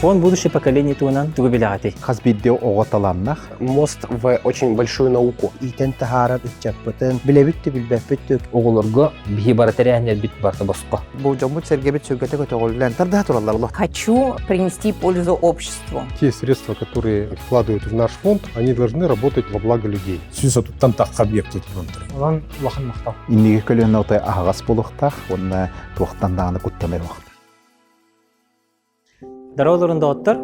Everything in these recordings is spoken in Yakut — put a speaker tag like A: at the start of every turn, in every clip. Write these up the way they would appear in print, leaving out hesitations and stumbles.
A: Фонд будущее поколение туһунан тугу билэҕитий?
B: Хас биирдии оҕо талааннаах.
C: Мост в очень большую науку.
D: Иитэн таһаарар ыччаппытын билэбит да билбэппит да.
E: Оҕолорго биһи бары тэрээһиннэрбит барыта босхо.
D: Бу дьоммут сэргэбит сүргэтэ көтөҕүллэн тардаһа тураллар олох.
F: Хочу принести пользу обществу.
G: Те средства, которые вкладывают в наш фонд, они должны работать во благо людей.
H: Сүүс отуттан тахха объекты тутан
I: Онон улахан махтал.
B: Инники көлүөнэ отой аһаҕас буолуохтаах уонна туохтан даҕаны куттанар уохтаах.
A: Здорово, доҕоттор!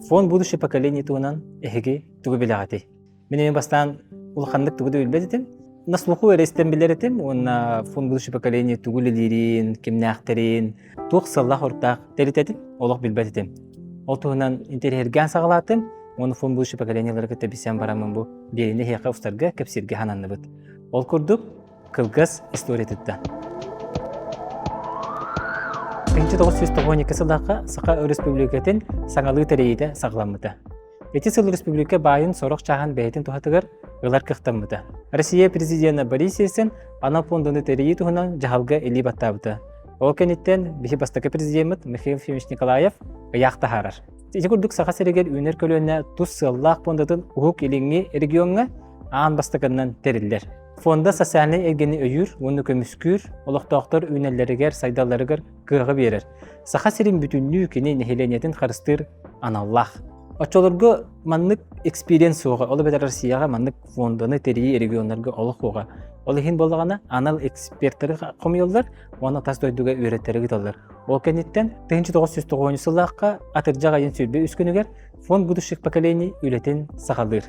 A: Фонд будущее поколение туһунан эһиги тугу билэҕитий? Мин эмиэ бастаан улаханнык тугу да билбэт этим. На слуху эрэ истэн билэр этим уонна фонд будущее поколение тугу үлэлиирин, кимнээхтэрин, туох сыаллаах-соруктаах тэритэтин олох билбэт этим. Ол туһунан интэриэһиргээн саҕалаатым уонна фонд будущее поколениелары кытта билсэн бараммын бу биэриини эһиэхэ устарга, кэпсииргэ сананныбыт. Ол курдук, кылгас историятыттан. 1992 сыллаахха Саха Өрөспүүбүлүкэтин саҥалыы тэрийиитэ саҕаламмыта. Ити сыл республика баайын сорох чааһын бэйэтин туһатыгар ылар кыахтаммыта. Россия президенэ Борис Ельцин анал пуонданы тэрийии туһунан дьаһалга илии баттаабыта. Ол кэнниттэн биһи бастакы президеммит Михаил Ефимович Николаев ыйаах таһаарар. Ити курдук Саха сиригэр үүнэр көлүөнэ тус сыаллаах пуондатын Уһук Илиҥҥи региоҥҥа аан бастакыннан тэриллэр. Фонда социальнай эйгэни өйүүр уонна көмүскүүр, олохтоохтор үүнэллэригэр, сайдалларыгар кыаҕы биэрэр. Саха сирин бүтүннүү кини нэһилиэнньэтин харыстыыр аналлаах. Оччолорго маннык experience суоҕа, ол эбэтэр Россияҕа маннык фонданы тэрийии регионнарга олох суоҕа. Ол иһин буоллаҕына, анал экспертеры хомуйаллар уонна тас дойдуга үөрэттэри ыыталлар. Ол кэнниттэн 1990 сыллаахха атырдьах айын 23 күнүгэр Фонд будущих поколений үлэтин саҕалыыр.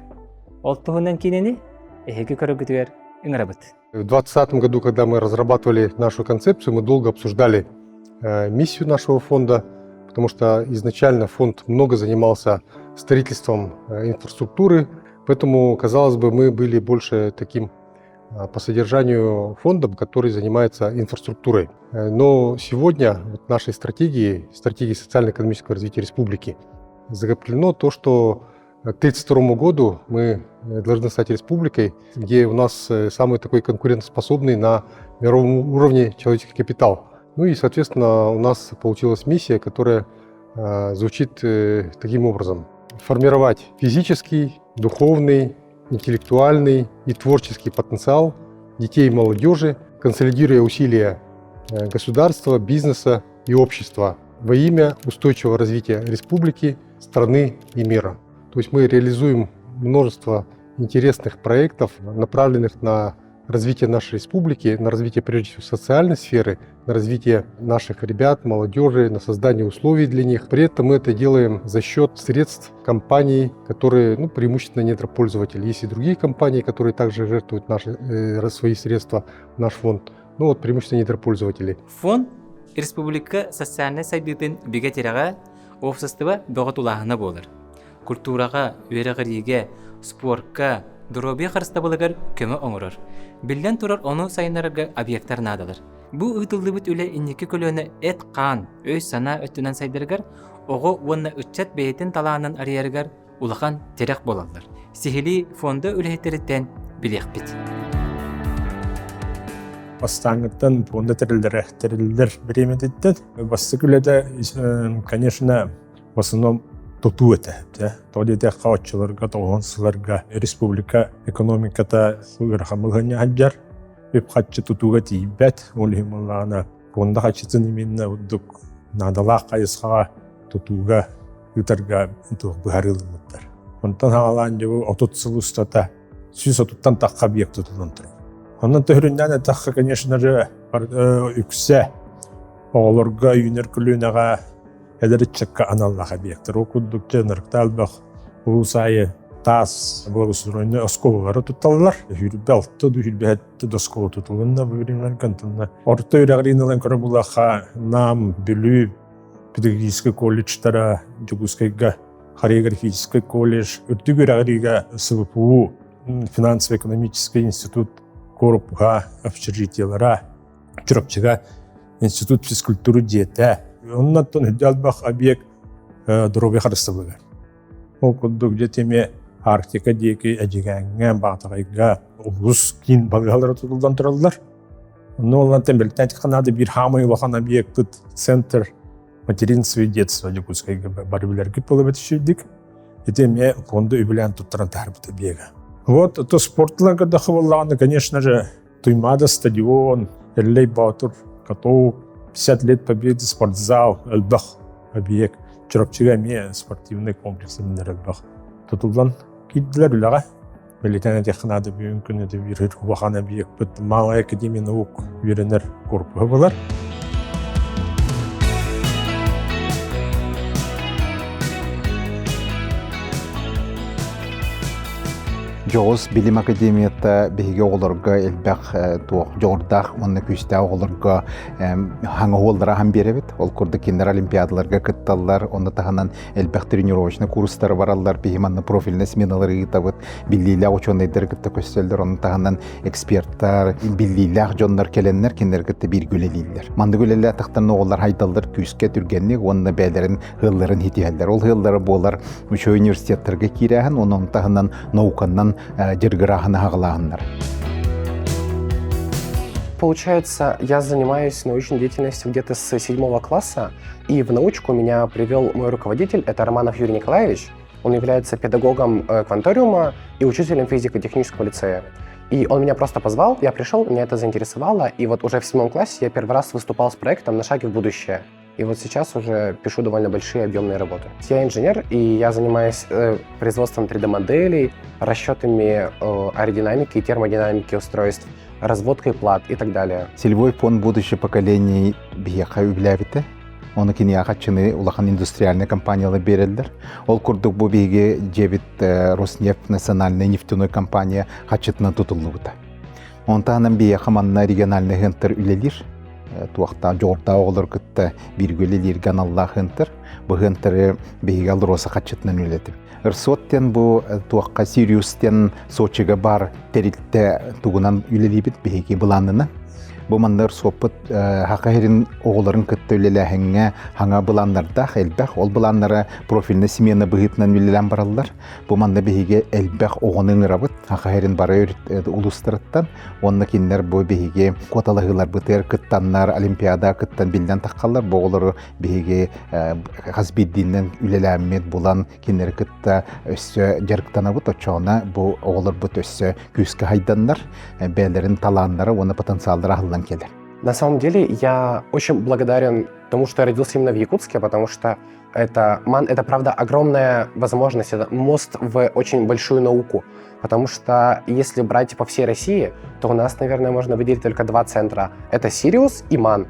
A: Ол туһунан киинэни эһиги көрөргүтүгэр ыҥырабыт.
G: В 2020 году, когда мы разрабатывали нашу концепцию, мы долго обсуждали миссию нашего фонда, потому что изначально фонд много занимался строительством инфраструктуры, поэтому, казалось бы, мы были больше таким по содержанию фондом, который занимается инфраструктурой. Но сегодня вот нашей стратегии, стратегии социально-экономического развития республики, закреплено то, что к 1932 году мы должны стать республикой, где у нас самый такой конкурентоспособный на мировом уровне человеческий капитал. Ну и, соответственно, у нас получилась миссия, которая звучит таким образом. Формировать физический, духовный, интеллектуальный и творческий потенциал детей и молодежи, консолидируя усилия государства, бизнеса и общества во имя устойчивого развития республики, страны и мира. То есть мы реализуем множество интересных проектов, направленных на развитие нашей республики, на развитие прежде всего социальной сферы, на развитие наших ребят, молодежи, на создание условий для них. При этом мы это делаем за счет средств компаний, которые, ну, преимущественно недропользователи. Есть и другие компании, которые также жертвуют свои средства в наш фонд. Ну вот преимущественно недропользователи.
A: Фонд республика социальнай сайдыытын бигэ тирэҕэ, уопсастыба бөҕө тулааһына буолар. Культураҕа, үөрэҕириигэ, спорка, доруобуйа харыстабылыгар көмө оҥорор. Биллэн турар, ону сайыннарарга объектар наадалар. Бу ыытыллыбыт үлэ инники көлүөнэ эт-хаан, өй-санаа өттүнэн сайдарыгар, оҕо уонна ыччат бэйэтин талаанын арыйарыгар улахан тирэх буолаллар. Сиһилии фонда үлэһиттэриттэн билиэхпит.
H: Бастааҥҥыттан фонда тэриллэрэ тэриллэр бириэмэтиттэн бастакы үлэтэ, конечно, в основном тутуу этэ. Тоҕо диэтэххэ, оччолорго, тоҕуһун сылларга республика экономиката ыарахан балаһыанньа сылдьар, үп-харчы тутууга тиийбэт, ол иһин буоллаҕына фонда харчытын именно ордук наадалаах хайысхаҕа тутууга ыытарга туох быһаарыылыммыттар. Онтон хаалаан дьэ бу 30 сыл устата 130-тан тахха объект тутуллан турар. Онон төһөрүннээн эттэххэ, конечно же, үксэ оҕолорго, үүнэр көлүөнэҕэ, эдэр ыччакка аналлаах объектар. Ол курдук дьэ ынырыктаах элбэх улуус аайы таас благоустроенный оскуолалары тутталлар. Сүүрбэ алта дуу, 27 да оскуола тутулунна бу биримнэр кантынна. Орто үөрэҕириин ылан көрө буллахха, Нам, Бүлүү педагогическай колледжтара, Дьокуускайга хореографическай колледж, үрдүк үөрэҕириигэ СВПУ, финансово-экономический институт корпуһа, общежитиелара, Чурапчыга институт физкультуры дьиэтэ. Оннуттан үрдү элбэх объект доруобуйа харыстабылыгар. Ол курдук дьэ эмиэ Арктика диэки Эдьигээҥҥэ, Баатаҕайга улуус киин балыыһалара тутуллан тураллар. Онно олантан бэлиэтээн наада биир хаамай улахан объекпыт центр. Материнство и детство Дьокуускайга бары билэргит буолабыт үчүйдик. Ити эмиэ фонда үбүлээн туттаран таһаарбыта биэгэ. Вот то спортларга көрдөххө буоллаҕына, конечно же, Туймаада стадион, Эллэй Боотур, каток, 50 лет победы спортзал, элбэх объект. Чурапчыга эмиэ спортивный комплекс элбэх тутуллан киирдилэр үлэҕэ. Бэлиэтээн этиэххэ наада бүгүн күн биир улахан объекпыт Малая академия наук үөрэнэр корпуһа буолар.
B: Дьоҕус билим академията биһиги оҕолорго элбэх туох дьоҕурдаах уонна күүстээх оҕолорго хаҥа уоллара аһан биэрэбит. Ол курдук кинилэр олимпиадаларга кытталлар, онно таһынан элбэх тренировочный курстары бараллар, биһи манна профильнай сменалары ыытабыт, биллиилээх учуонайдары кытта көстөллөр, онно таһынан эксперттар, биллиилээх дьоннор кэлэннэр кинилэри кытта бииргэ үлэлииллэр. Маннык үлэлээтэхтэринэ оҕолор хайдаллар күүскэ түргэнник уонна бэйэлэрин ыалларын хитиһэллэр. Ол ыаллара буолар үчүгэй университеттарга киирээһин, онон таһынан науканнан дьыргырааһын аҕалааһыннар.
C: Получается, я занимаюсь научной деятельностью где-то с седьмого класса, и в научку меня привел мой руководитель, это Романов Юрий Николаевич. Он является педагогом кванториума и учителем физико-технического лицея. И он меня просто позвал, я пришел, меня это заинтересовало, и вот уже в седьмом классе я первый раз выступал с проектом «На шаге в будущее». И вот сейчас уже пишу довольно большие объемные работы. Я инженер, и я занимаюсь производством 3D-моделей, расчетами аэродинамики и термодинамики устройств, разводкой плат и так далее.
B: Целевой фонд будущее поколений биһиэхэ үбүлээбитэ. Ону киниэхэ харчыны улахан индустриальнай компаниялар биэрэллэр. Ол курдук бу биһиги дьиэбит Роснефть национальная нефтяной компания харчытынан тутуллубута. Онтон таһынан биһиэхэ манна региональный центр үлэлиир. Туохтаах дьоҕурдаах оҕолор кытта бииргэ үлэлииргэ аналлаах центр. Бу центры биһиги Алроса харчытынан үлэлэтибит. РСОТ диэн бу туохха Сириус диэн Сочига бар тэрилтэ тугунан үлэлиибит биһиги былаанынан. Бу манна РСОПпут хака сирин оҕолорун кытта үлэлээһиҥҥэ хаҥа былааннардаах элбэх. Ол былааннара профильный смена быһыытынан үлэлээн бараллар. Бу манна биһиги элбэх оҕону ыҥырабыт. Хака сирин бары улуустарыттан. Уонна кинилэр бу биһиги куоталаһыыларбытыгар кыттаннар, олимпиада кыттан биллэн таххаллар. Бу оҕолору биһиги хас биирдиинэн үлэлээммит булан кинилэри кытта өссө дьарыктанабыт оччоҕуна бу оҕолорбут өссө күүскэ хайданнар бэйэлэрин талааннара уонна потенциаллара аһыллан кэлэр.
C: На самом деле я очень благодарен тому, что я родился именно в Якутске, потому что это, МАН, это правда огромная возможность, это мост в очень большую науку. Потому что если брать по всей России, то у нас, наверное, можно выделить только два центра. Это Сириус и МАН.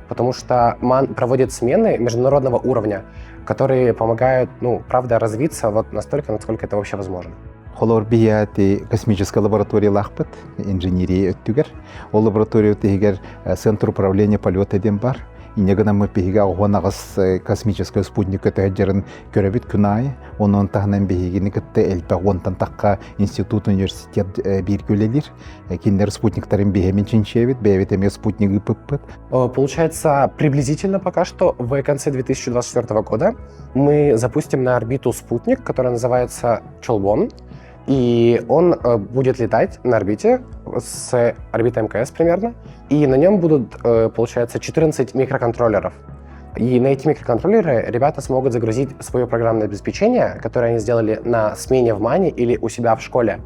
C: Потому что МАН проводит смены международного уровня, которые помогают, ну, правда, развиться вот настолько, насколько это вообще возможно.
B: Холор биһиэхэ космическая лабораториялаахпыт инженерия өттүгэр. Ол лаборатория иһигэр Центр управления полета диэн бар. Инньэ гынан биһиги 18 космическай спутник көтөһө көрөбүт күн аайы. Онон таһынан биһигини кытта элбэх уонтан тахха институт, университет бииргэ үлэлиир. Кинилэр спутниктарын биһэмин чинчийэбит, бэйэбит эмиэ спутник ыыппыппыт.
C: Получается, приблизительно пока что в конце 2024 года мы запустим на орбиту спутник, который называется Чолбон. И он будет летать на орбите с орбитой МКС примерно. И на нем будут, получается, 14 микроконтроллеров. И на эти микроконтроллеры ребята смогут загрузить свое программное обеспечение, которое они сделали на смене в МАНе или у себя в школе,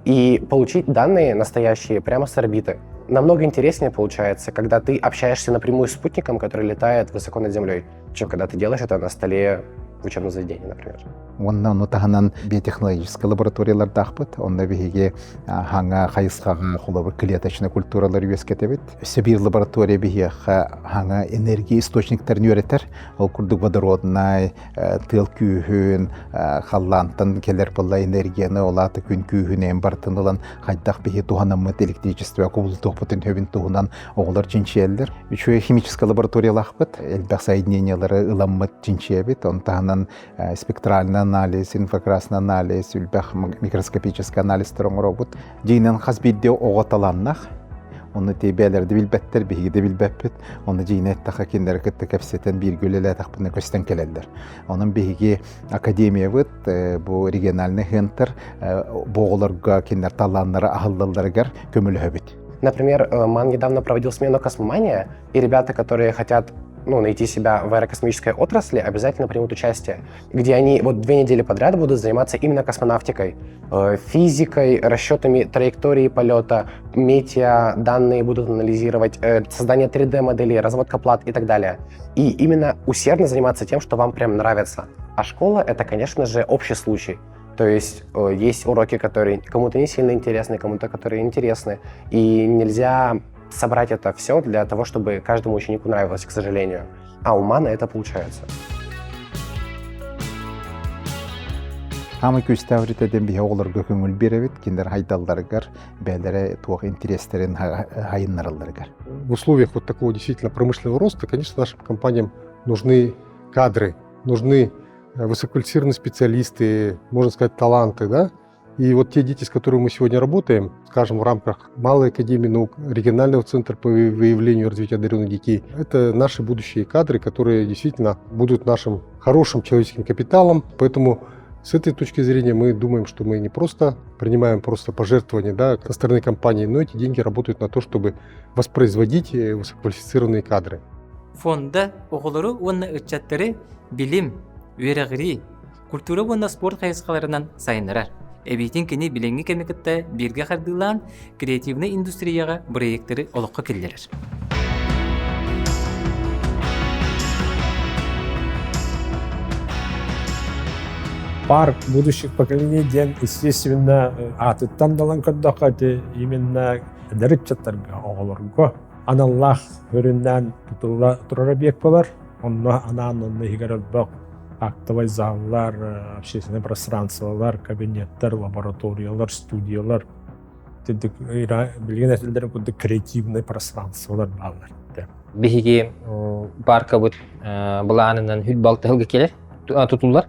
C: и получить данные настоящие прямо с орбиты. Намного интереснее получается, когда ты общаешься напрямую с спутником, который летает высоко над землей, чем когда ты делаешь это на столе в учебном заведении, например.
B: Уонна ону таһынан биотехнологическай лабораториялардаахпыт. Онно биһиги хаҥа хайысхаҕа холобур клеточный культуралар үөскэтэбит. Өссө биир лаборатория биһиэхэ хаҥа энергия источниктарын үөрэтэр. Ол курдук водороднай, тыал күүһүн, халлаантан кэлэр буолла энергияны, ол аата күн күүһүн эм барытын ылан хайдах биһи туһанаммыт электричество кубулутуохпутун сөбүн туһунан оҕолор чинчийэллэр. Үчүгэй химическай лабораториялаахпыт. Элбэх соединениялары ыламмыт чинчийэбит. Оны таһынан спектральный анализ, инфракрасный анализ, элбэх микроскопический анализтар оҥоробут. Дьиҥинэн хас биирдии оҕо талааннаах. Оны бээлэрди билбэттэр, биһиги да билбэппит. Оны дьиҥинэ эттэххэ кинилэри кытта кэпсэтэн бииргэ үлэлээтэхпинэ көстөн кэлэллэр. Онон биһиги академиябыт бу региональный центр бу оҕолорго кинилэр талааннара аһыллалларыгар көмөлөһөбүт.
C: Например, МАН недавно проводил смену «Космомания», и ребята, которые хотят ну, найти себя в аэрокосмической отрасли, обязательно примут участие, где они вот 2 недели подряд будут заниматься именно космонавтикой, физикой, расчетами траектории полета, метео, данные будут анализировать, создание 3D-моделей, разводка плат и так далее. И именно усердно заниматься тем, что вам прям нравится. А школа — это, конечно же, общий случай. То есть есть уроки, которые кому-то не сильно интересны, кому-то которые интересны. И нельзя собрать это все для того, чтобы каждому ученику нравилось, к сожалению. А у МАНа это получается.
B: Саамай күүстээх өрүтэ диэн биһи оҕолорго көҥүл биэрэбит, кинилэр сайдалларыгар, бэйэлэрэ туох интэриэстэрин сайыннаралларыгар.
G: В условиях вот такого действительно промышленного роста, конечно, нашим компаниям нужны кадры, нужны высококвалифицированные специалисты, можно сказать, таланты, да? И вот те дети, с которыми мы сегодня работаем, скажем, в рамках Малой Академии наук, регионального центра по выявлению и развитию одаренных детей, это наши будущие кадры, которые действительно будут нашим хорошим человеческим капиталом. Поэтому с этой точки зрения мы думаем, что мы не просто принимаем просто пожертвования, да, со стороны компании, но эти деньги работают на то, чтобы воспроизводить высококвалифицированные кадры.
A: Фонда оҕолору уонна ыччаттары билим, үөрэҕирии, культура уонна спорт хайысхаларынан сайыннарар. Эбиитин кини билиҥҥи кэми кытта бииргэ хардыылаан креативнай индустрияҕа бырайыактары олоххо киллэрэр.
H: Парк будущих поколений диэн, естественно, аатыттан даҕаны көрдөххө, ити именно эдэр ыччаттарга, оҕолорго аналлаах көрүннээн тутулла турар объект буолар. Онно анаан онно иһигэр элбэх актовай заллар, общественное пространстволар, кабинеттар, лабораториялар, студиялар, билигин этэллэрин курдук креативный пространстволар бааллар.
E: Биһиги паркабыт былаанынан 26 сылга кэлэр тутуллар.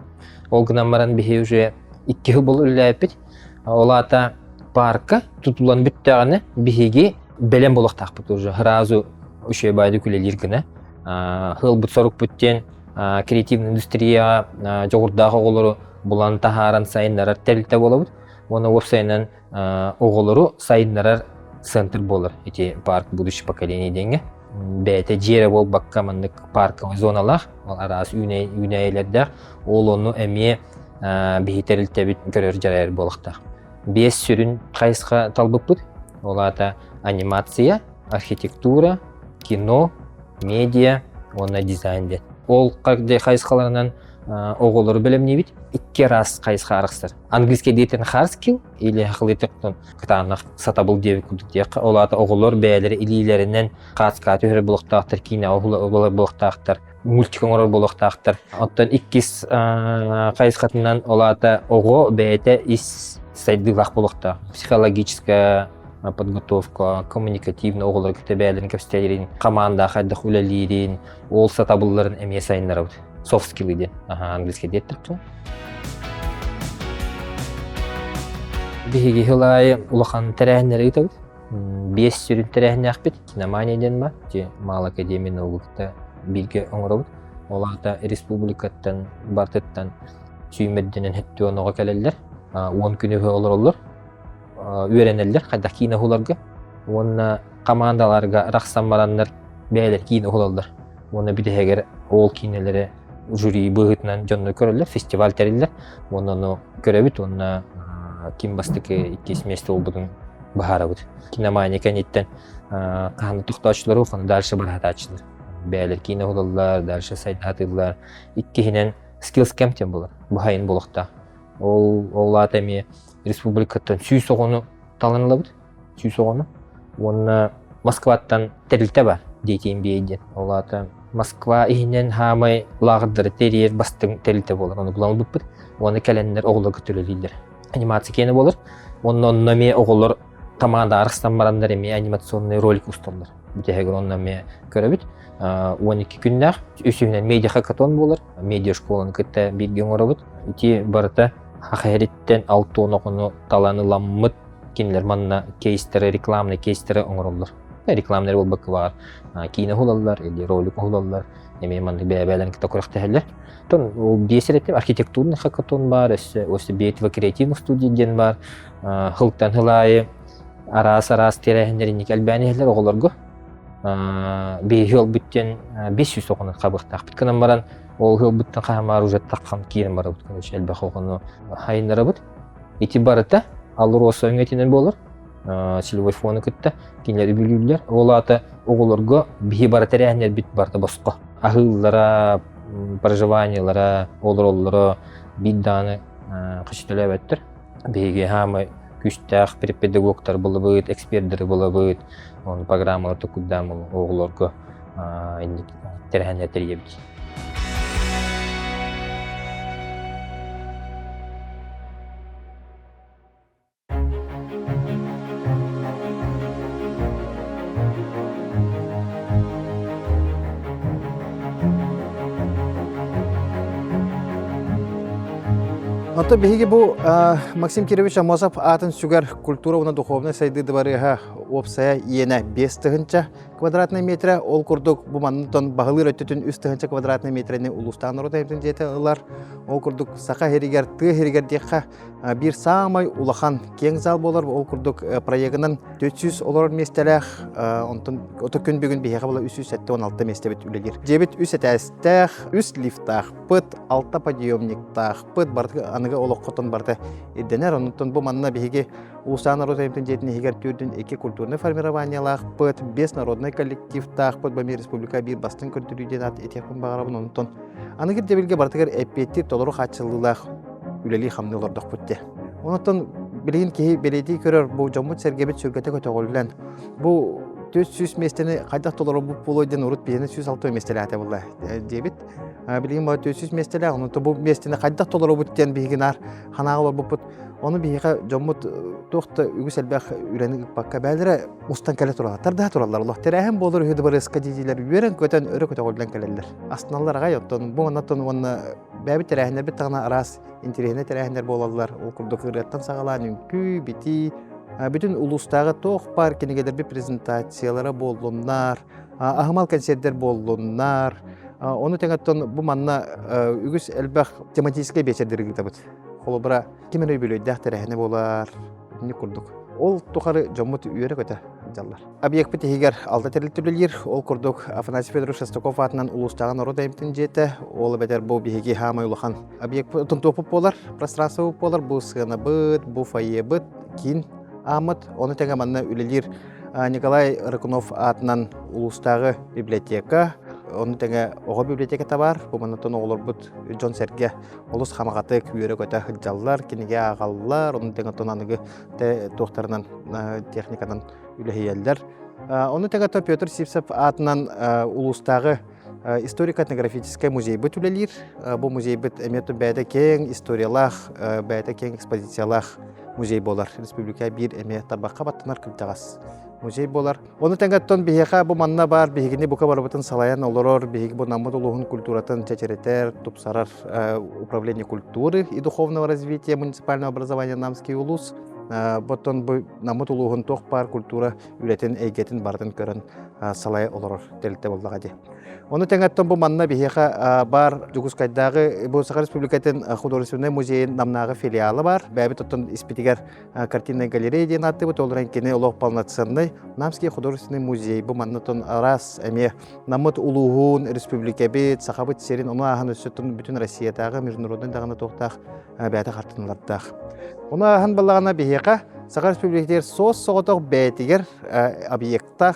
E: Ол гынан баран биһи уже 2 жыл буолла үлэлээбиппит. Ол аата парка тутуллан бүттэҕинэ биһиги бэлэм буолуохтаахпыт уже сразу үчүгэй баҕайытык үлэлиир гына. Сыалбыт сорукпут диэн креативный индустрияҕа дьоҕурдаах оҕолору булан таһааран сайыннарар тэрилтэ буолабыт. Уонна уопсайынан оҕолору сайыннарар центр буолар ити парк будущих поколений диэҥҥэ. Бэйэтэ дьиэ эрэ буолбакка маннык парковый зоналаах, ол араас үүнээйилэрдээх, ол ону эмиэ биһи тэрилтэбит көрөр дьарайар буолуохтаах. Биэс сүрүн хайысха талбыппыт. Ол аата анимация, архитектура, кино, медиа уонна дизайн диэн. Ол хайысхаларынан оҕолору бэлэмниибит. Икки араас хайысха арахсар. Английский диэтин hard skill или сахалыы кытаанах сатабыл диэбит курдук диэххэ. Ол аата оҕолор бэйэлэрэ илиилэринэн хаацкаа түһэрэр буолуохтаахтар, киинэҕэ уһулар буолуохтаахтар, мультик оҥорор буолуохтаахтар. Оттон иккис хайысхатынан ол аата оҕо бэйэтэ ис сайдыылаах буолуохтаах. Психологическая подготовка, коммуникативный оҕолор кытта бэйэлэрин кэпсэтэллэрин, команда хайдах үлэлиирин, ол сатабылларын эмиэ сайыннарабыт. Soft skill диэн, английский диэттэр. Биһиги сыл аайы улахан тэрээһиннэри ыытабыт. Биэс сүрүн тэрээһиннээхпит. Киномания диэн бар. Ити Малая академия наук бииргэ оҥоробут. Ол аата республикаттан барытыттан сүүмэрдэнэн 70 оҕо кэлэллэр. 10 күнү олороллор. Үөрэнэллэр хайдах киинэ уһуларга. Уонна командаларга арахсан бараннар бэйэлэр киинэ уһулаллар. Уонна бүтэһигэр ол киинэлэри жюри быһыытынан дьоннор көрөллөр, фестиваль тэриллэр. Уонна ону көрөбүт уонна ким бастакы иккис место буолбутун быһаарабыт. Киномания кэнниттэн хаһан тохтоочулар уонна дальше бараатааччылар. Бэйэлэр киинэ уһулаллар, дальше сайдаатыыллар. Иккиһинэн skills camp диэн буолар. Быһайын буолуохтаах. Ол ол аата эмиэ республикаттан 100 оҕону талан ылабыт. 100 оҕону. Уонна Москваттан тэрилтэ бар, Дети NBA диэн. Ол аата Москва иһинэн хаамай лааҕырдары тэрийэр бастыҥ тэрилтэ буолар. Ону булан ылбыппыт. Уонна кэлэннэр оҕолорго төлөлүүллэр. Анимация киэнэ буолар. Уонна онно эмиэ оҕолор команда арахсан бараннар эмиэ анимационный ролик усталлар. Бүтэһигэр онно эмиэ көрөбүт. 12 күннээх. Үсүһүнэн медиа хакатон буолар. Медиа школаны кытта бииргэ оҥоробут. Ити барыта Саха сириттэн 60 оҕону талан ыламмыт кинилэр манна кейстеры, рекламный кейстеры оҥороллор. Рекламнар буолбакка баар киинэ уһулаллар или ролик уһулаллар, эмиэ маннык бэйэ-бэйэлэрин кытта күрэхтэһэллэр. Оттон ол биэс эрэтим архитектурный хакатон баар, өссө өссө битва креативных студий диэн баар. Сылтан сыл аайы араас-араас тэрээһиннэр инники элбээн иһэллэр оҕолорго. Биһиги ыалбыт диэн 500 оҕону хабыахтаахпыт гынан баран, ол ыалбыттан хаһамаар уже таххан киирэн барабыт, короче, элбэх оҕону хайыннарабыт. Ити барыта АЛРОСА өҥөтүнэн буолар, целевой фону кытта кинилэр үбүлүүллэр. Ол аата оҕолорго биһи бары тэрээһиннэрбит барыта босхо. Аһыыллара, проживаниелара, олороллоро биир даҕаны хачыталаабаттар. Биһиги хаамай күүстээх педагогтар булабыт, экспердери булабыт, оны программалар токуйдаан оҕолорго инник тэрээһиннэр тэрийэбит.
D: Онтон биһиги бу Максим Кирович Аммосов аатын сүгэр культура уонна духовнай сайдыы дыбарыаһа уопсайа иэнэ 5000 квадратный метрэ. Ол курдук бу маннытон баһылыыр өттүтүн 3000 квадратный метрэни улуустаан норуот айымтын дьиэтэ ылар. Ол курдук саха иһигэр, тыа иһигэр диэххэ биир саамай улахан киэҥ зал буолар. Ол курдук проегынан 400 олорор миэстэлээх, онтон ото күн бүгүн биһиэхэ була 376 миэстэбит үлэлиир. Дьиэбит үс этээстээх, үс лифтаахпыт, алта подъемниктаахпыт, барыта аныгы олоххотон барыта ирдэнэр. Онтон бу манна биһиги Улуустаан норуот айымтын дьиэтин иһигэр түүрдүн икки культурнай формированиелаахпыт, биэс народнай коллективтаахпыт, бу эмиэ республика биир бастыҥ көрдөрүү диэн аат этиэхпин баҕарабын. Онтон аныгы ирдэбилгэ барытыгар эппиэттиир толору хааччыллыылаах үлэлии-хамныы олордохпут дии. Онтон билигин киһи бэлиэтии көрөр бу дьоммут-сэргэбит сүргэтэ көтөҕүллэн, бу 400 миэстэни хайдах толорорбут буолуой диэн урут биһиэнэ 106 миэстэлээтэ буолла диэбит. Билигин бу 400 миэстэлээх, онон бу миэстэни хайдах толоробут диэн биһиги наар ханаага олорбуппут. Ону биһиэхэ дьоммут туох да үгүс элбэх үлэни ыыппакка бээлэрэ устан кэлэ тураллар, тардаһа тураллар. Олох тэрээһин буолар үһү дыбарыаска диилэр үөрэн-көтөн өрө көтөҕүллэн кэлэллэр. Астыналлар аҕай оттон бу маннаттан уонна бэйэбит тэрээһиннэрбит даҕаны араас интэриэһинэй тэрээһиннэр буолаллар. Ол курдук ырыаттан саҕалаан үҥкүү, битии, бүтүн улуустааҕы туох баар кинигэлэрбит презентациялара буоллуннар, аһымал кэнсиэрдэр буоллуннар. Ону тэҥэттэн бу манна үгүс элбэх тематическай биэчэрдэри ыытабыт. Холобура, ким эрэ үбүлүөйдээх тэрээһинэ буолар, инник курдук. Ол тухары дьоммут үөрэ-көтө сылдьаллар. Объекпыт иһигэр алта тэрилтэ үлэлиир. Ол курдук Афанасий Федорович Шестаков аатынан улуустааҕы норуот айымньытын дьиэтэ, ол эбэтэр бу биһиги хаамай улахан объекпыт тунтуоппут буолар, пространствобыт буолар, бу сыанабыт, бу фойебыт, киин ааммыт. Ону тэҥэ манна үлэлиир Николай Рыкунов аатынан улуустааҕы библиотека, ону тэҥэ оҕо библиотеката баар. Бу маннаттан оҕолорбут дьон-сэргэ олус хамаҕатык үөрэ-көтө сылдьаллар, кинигэ ааҕаллар, ону тэҥэ оттон аныгы туохтарынан техниканан үлэһийэллэр. Ону тэҥэ Петр Сивцев аатынан улуустааҕы историко-этнографическай музейбыт үлэлиир. Бу музейбыт эмиэ бэйэтэ киэҥ историялаах, бэйэтэ киэҥ экспозициялаах музей буолар. Республика биир эмиэ тарбахха баттанар кырдьаҕас музей буолар. Ону тэҥэттэн биһиэхэ бу манна баар биһигини бука барыбытын салайан олорор, биһиги бу Наммыт улууһун культуратын чэчирэтэр, тупсарар управление культуры и духовного развития муниципального образования Намский улус. Боттон бу Наммыт улууһун туох баар культура үлэтин эйгэтин барытын көрөн салайа олорор тэрилтэ буоллаҕа дии. Ону тэҥэттэн бу манна биһиэхэ баар Дьокуускайдааҕы бу Саха Республикатын художественнай музейын Намнааҕы филиала баар. Бэйэбит оттон испитигэр картинная галерея диэн ааттыыбыт. Ол эрэн кини олох полноценный Намский художественный музей. Бу манна тон араас эмиэ Наммыт улууһун, республикабыт, Сахабыт сирин, ону ааһан өссө бүтүн Россиятааҕы международный даҕаны туохтаах бэйэтэ хартыыналардаах. Ону ааһан балаҕана биһиэхэ Саха Республикатыгар суос соҕотох бэйэтигэр объектаах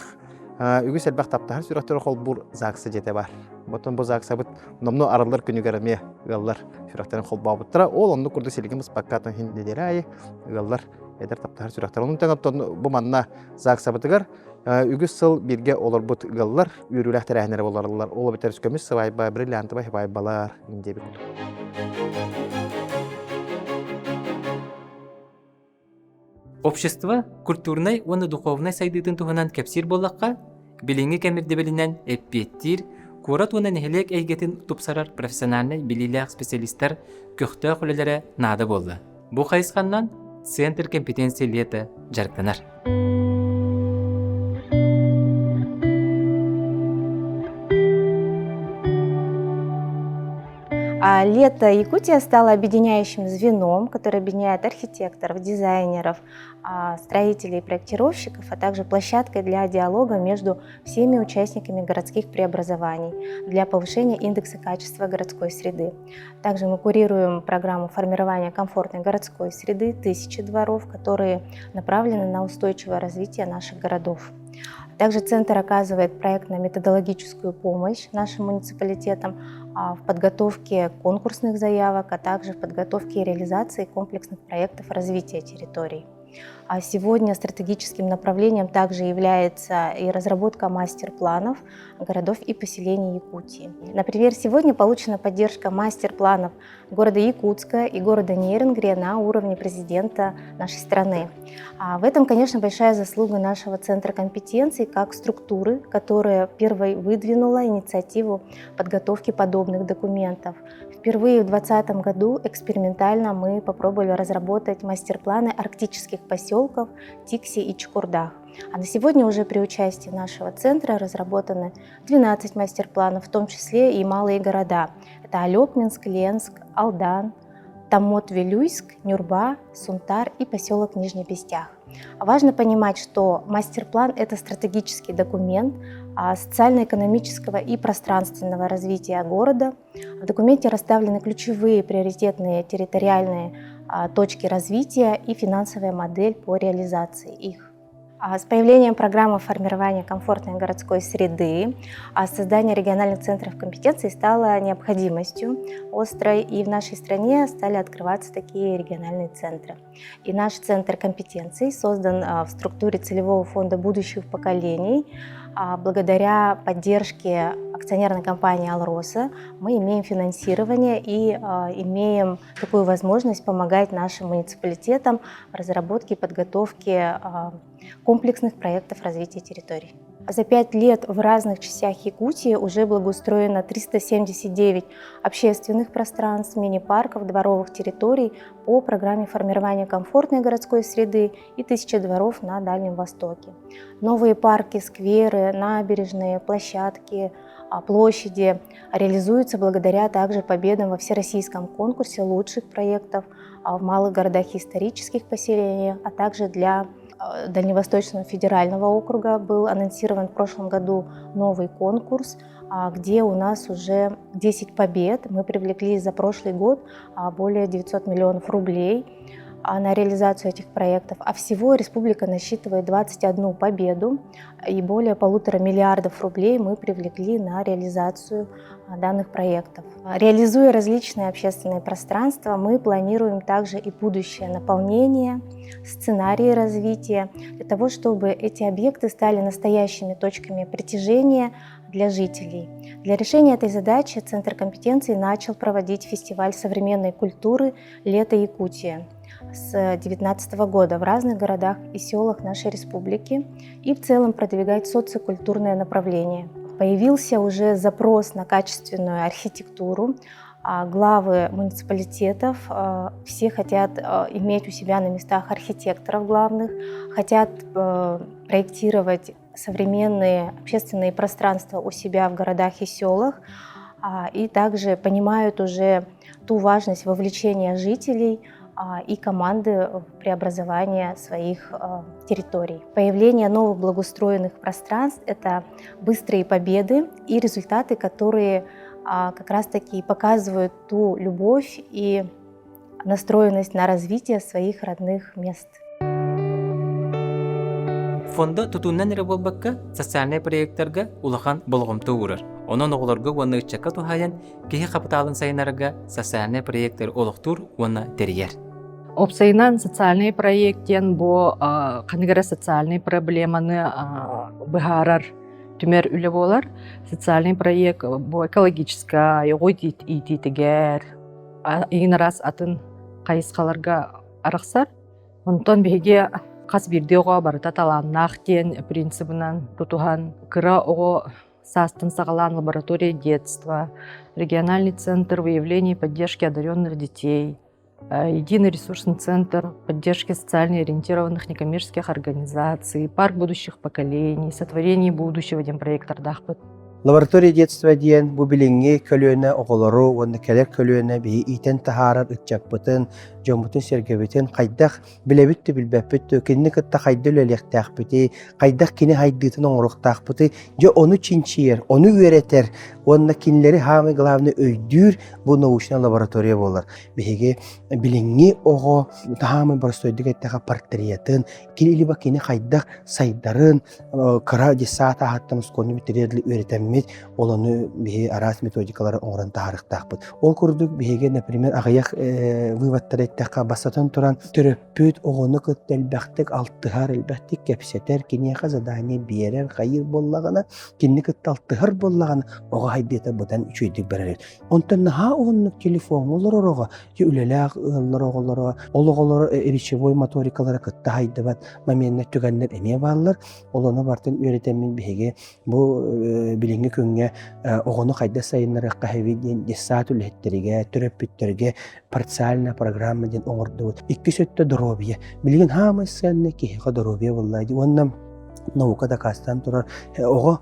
D: үгүс элбэх таптаһар сүрэхтэри холбуур ЗАГСа дьиэтэ баар. Оттон бу ЗАГСабыт номнуо арыллар күнүгэр эмиэ ыаллар сүрэхтэрин холбообуттара. Ол оннук курдук силигин быспакка атын иһин нэдиэлэ аайы ыаллар эдэр таптаһар сүрэхтэр. Онон тэҥ оттон бу манна ЗАГСабытыгар үгүс сыл бииргэ олорбут ыаллар үөрүүлээх тэрээһиннэрэ болараллар. Ол эбэтэр көмүс сыбаайба, бриллиантовай сыбаайбалар диэбит.
A: Общество культурнай уонна духовнай сайдыытын туһунан кэпсиир буоллахха, билиҥҥи кэм ирдэбилинэн эппиэттиир, куорат уонна нэһилиэк эйгэтин тупсарар профессиональнай билиилээх специалистар көхтөөх үлэлэрэ наада буолла. Бу хайысханнан Центр компетенции лета дьарыктанар.
I: А Лето Якутия стало объединяющим звеном, которое объединяет архитекторов, дизайнеров, строителей и проектировщиков, а также площадкой для диалога между всеми участниками городских преобразований для повышения индекса качества городской среды. Также мы курируем программу формирования комфортной городской среды «Тысячи дворов», которые направлены на устойчивое развитие наших городов. Также Центр оказывает проектно-методологическую помощь нашим муниципалитетам в подготовке конкурсных заявок, а также в подготовке и реализации комплексных проектов развития территорий. А сегодня стратегическим направлением также является и разработка мастер-планов городов и поселений Якутии. Например, сегодня получена поддержка мастер-планов города Якутска и города Нерюнгри на уровне президента нашей страны. А в этом, конечно, большая заслуга нашего Центра компетенций как структуры, которая первой выдвинула инициативу подготовки подобных документов. Впервые в 2020 году экспериментально мы попробовали разработать мастер-планы арктических поселков Тикси и Чокурдах. А на сегодня уже при участии нашего центра разработаны 12 мастер-планов, в том числе и малые города. Это Олекминск, Ленск, Алдан, Томмот-Вилюйск, Нюрба, Сунтар и поселок Нижний Бестях. Важно понимать, что мастер-план – это стратегический документ социально-экономического и пространственного развития города. В документе расставлены ключевые приоритетные территориальные точки развития и финансовая модель по реализации их. С появлением программы формирования комфортной городской среды создание региональных центров компетенций стало необходимостью острой, и в нашей стране стали открываться такие региональные центры. И наш центр компетенций создан в структуре целевого фонда будущих поколений. Благодаря поддержке акционерной компании «Алроса» мы имеем финансирование и имеем такую возможность помогать нашим муниципалитетам в разработке и подготовке комплексных проектов развития территорий. За 5 лет в разных частях Якутии уже благоустроено 379 общественных пространств, мини-парков, дворовых территорий по программе формирования комфортной городской среды и 1000 дворов на Дальнем Востоке. Новые парки, скверы, набережные, площадки, площади реализуются благодаря также победам во всероссийском конкурсе лучших проектов в малых городах и исторических поселениях, а также для Дальневосточного федерального округа был анонсирован в прошлом году новый конкурс, где у нас уже 10 побед. Мы привлекли за прошлый год более 900 миллионов рублей на реализацию этих проектов. А всего республика насчитывает 21 победу и более 1,5 миллиардов рублей мы привлекли на реализацию данных проектов. Реализуя различные общественные пространства, мы планируем также и будущее наполнение, сценарии развития, для того, чтобы эти объекты стали настоящими точками притяжения для жителей. Для решения этой задачи Центр компетенций начал проводить фестиваль современной культуры «Лето Якутия» с 2019 года в разных городах и селах нашей республики и в целом продвигать социокультурное направление. Появился уже запрос на качественную архитектуру. Главы муниципалитетов все хотят иметь у себя на местах архитекторов главных, хотят проектировать современные общественные пространства у себя в городах и селах, и также понимают уже ту важность вовлечения жителей и команды в преобразование своих территорий. Появление новых благоустроенных пространств – это быстрые победы и результаты, которые как раз-таки показывают ту любовь и настроенность на развитие своих родных мест.
A: Фонда тутуунан эрэ буолбакка социальнай проектарга улахан болҕомто уурар. Онон оҕолорго уонна ыччакка туһаайан киһи хапытаалын сайыннарарга социальнай проектары олохтуур уонна тэрийэр.
J: Уопсайынан социальный проект диэн бу ханнык эрэ социальный проблеманы быһаарар түмэр үлэ буолар. Социальный проект бу экологическай, оҕо иитиитигэр, игин араас атын хайысхаларга арахсар. Онтон биһиги хас биирдии оҕо барыта талааннаах диэн принцибынан тутуһан кыра оҕо саастан саҕалаан лаборатория детства, региональный центр выявления и поддержки одаренных детей, единый ресурсный центр поддержки социально ориентированных некоммерческих организаций, парк будущих поколений, сотворение будущего диэн проектардаахпыт.
K: Лаборатория детства диэн бу билиҥҥи көлүөнэ оҕолору уонна кэлэр көлүөнэ биһи иитэн таһаарар ыччаппытын, дьоммутун-сэргэбитин хайдах билэбит да билбэппит да кинини кытта хайда үлэлиэхтээхпитий, хайдах кини хайдыытын оҥоруохтаахпытый, дьэ ону чинчийэр, ону үөрэтэр уонна кинилэри самый главный өйдүүр бу научнай лаборатория буолар. Биһиги билиҥҥи оҕо таһаамай боростуойдук эттэхэ портретын, кини либо кини хайдах сайдарын, кыра детсад аһаттан оскуоланы бүтэрэр үөрэтэммит, ол ону биһи араас методикалары оҥорон таһаарыахтаахпыт. Ол курдук биһиги, например, аҕыйах выводтары эттэххэ, бастатан туран, төрөппүт оҕону кытта элбэхтик алтыһар, элбэхтик кэпсэтэр, киниэхэ задание биэрэр, хайыыр буоллаҕына, кинини кытта алтыһар буоллаҕына, оҕо хайдыыта быдан үчүгэйдик барар эбит. Онтон наһаа уһуннук телефоҥҥа олорор оҕо, үлэлээх ыаллар оҕолоро, ол оҕолоро речевой моторикалара кытта хайдыбат моменнар түгэннэр эмиэ бааллар. Ол ону барытын үөрэтэммин биһиги бу билиҥҥи күҥҥэ оҕону хайдах сайыннарыахха сөбүй диэн детсад үлэһиттэригэр, төрөппүттэргэ парциальная программа диэн оҥордубут. Иккис өттө доруобуйа. Билигин хаамай сыанна киһиэхэ доруобуйа буолла дии. Уонна наука дакаастаан турар оҕо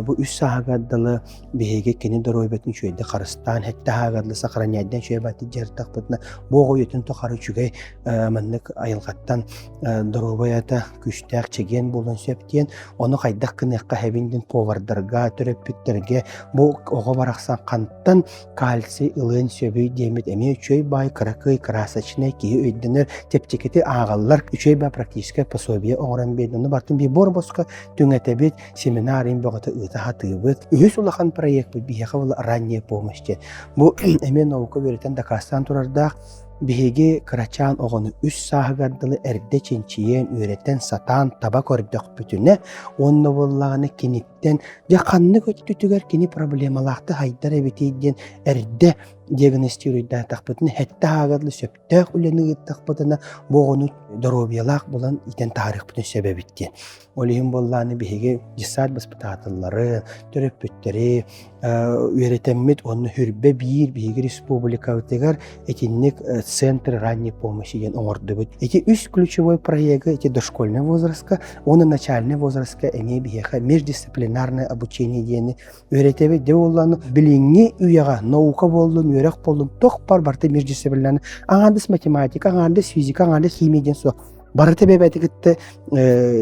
K: бу үс сааһыгар дылы биһиги кини доруобуйатын үчүгэйдик харыстаан сэттэ сааһыгар дылы сохраняйдан үчүгэй баайдык дьарыктахпытына бу оҕо үйэтин тухары үчүгэй маннык айылҕаттан доруобуйата күүстээх чэгиэн буолуон сөп диэн ону хайдах гыныахха сөбүн диэн повардарга төрөппүттэргэ бу оҕо барахсан хантан кальций ылыан сөбүй диэммит эмиэ үчүгэй баай кыракый красочнай киһи өйдөнөр чэпчэкити ааҕаллар үчүгэй баай практическое пособие оҥорон биэрдэ ону бартын биир буор босхо түҥэтэбит семинар им бөҕөтө ыыта сатыыбыт үһүс улахан проекпыт биһиэхэ була ранняя помощь диэн бу эмиэ наука үөрэтэн дакаастаан турардаах Биһиги кырачаан оҕону үс сааһыгар дылы эрдэ чинчийэн, үөрэтэн, сатаан таба көрдөхпүтүнэ уонна буоллаҕына киниттэн дьэ ханнык өттүтүгэр кини проблемалаахтык хайдар эбитий диэн эрдэ диагностируйдаатахпытына, сэттэ сааһыгар дылы сөптөөх үлэни ыыттахпытына бу оҕону доруобуйалаах булан иитэн таһаарыахпытын сөп эбит диэн. Ол иһин буоллаҕына биһиги детсад воспитателлары, төрөппүттэри үөрэтэммит уонна хүрбэ биир биһиги республикабытыгар итинник центр ранней помощи диэн оҥордубут. Ити үс ключевой проегы ити дошкольный возрастка уонна начальный возрастка эмиэ биһиэхэ междисциплинарное обучение диэни үөрэтэбит. Дьэ буоллаҕына билиҥҥи үйэҕэ наука буоллун, үөрэх буоллун туох бар барыта междисциплинарный аҥаардас математика, аҥаардас физика, аҥаардас химия диэн суох. Барыта бэйэбэти кытта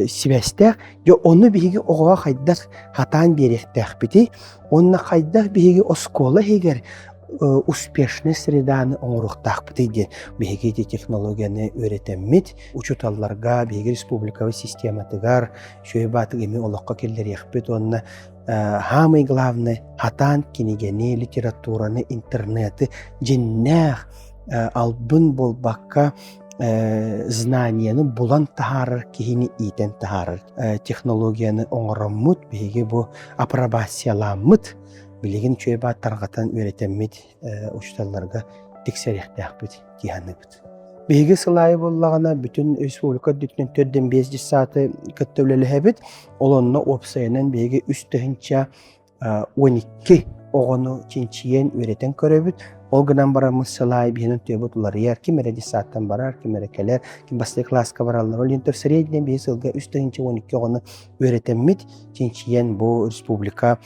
K: сибээстээх. Дьэ ону биһиги оҕоҕо хайдах хатаан биэриэхтээхпитий уонна хайдах биһиги оскуола иһигэр успешный среданы оҥоруохтаахпытый диэн биһиги ити технологияны үөрэтэммит учууталларга биһиги республикабыт систематыгар үчүгэй баатык эмиэ олоххо киллэриэхпит уонна самый главный хатаан кинигэни литератураны интернеты дьиннээх албын буолбакка знанияны булан таһаарар киһини иитэн таһаарар технологияны оҥороммут биһиги бу апробацияламмыт билигин үчүгэй баар тарҕатан үөрэтэммит учууталларга тиксэриэхтээхпит дии саныыбыт. Биһиги сыл аайы буоллаҕына бүтүн республика үрдүнэн төрдөн биэс дьыссааты кытта үлэлэһэбит. Ол онно уопсайынан биһиги үс тыһыынча 12 оҕону чинчийэн, үөрэтэн көрөбүт. Ол гынан бараммыт сыл аайы биһинэн тыабыт уларыйар. Ким эрэ детсадтан барар, ким эрэ кэлэр, ким бастакы кылааска бараллар. Ол иһин средний биһи сылга 3 12 оҕону үөрэтэммит, чинчийэн бу республика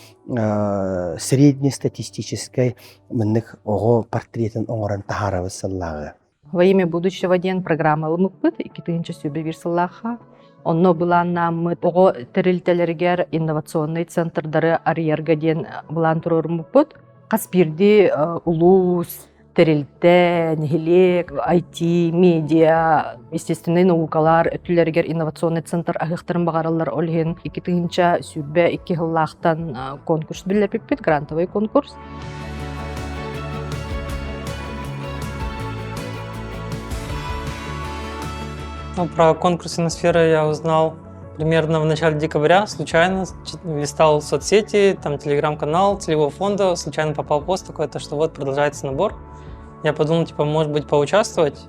K: среднестатистическай маннык оҕо портретын оҥорон таһаарабыт сыллааҕы.
J: Во имя будущего диэн программа ылыммыппыт 2021 сыллаахха. Онно былааннааммыт оҕо тэрилтэлэригэр инновационнай центрдары арыйарга диэн былаан туруоруммуппут. Хас биирдии улуус, тэрилтэ, нэһилиэк, IT, медиа, естественнай наукалар өттүлэригэр инновационный центр аһыахтарын баҕараллар. Ол иһин 2022 сыллаахтан конкурс биллэрбиппит, грантовый конкурс.
L: Ну, про конкурс «Инносфера» я узнал примерно в начале декабря, случайно листал соцсети, там телеграм-канал целевого фонда, случайно попал пост такой, то что вот продолжается набор. Я подумал, типа, может быть, поучаствовать.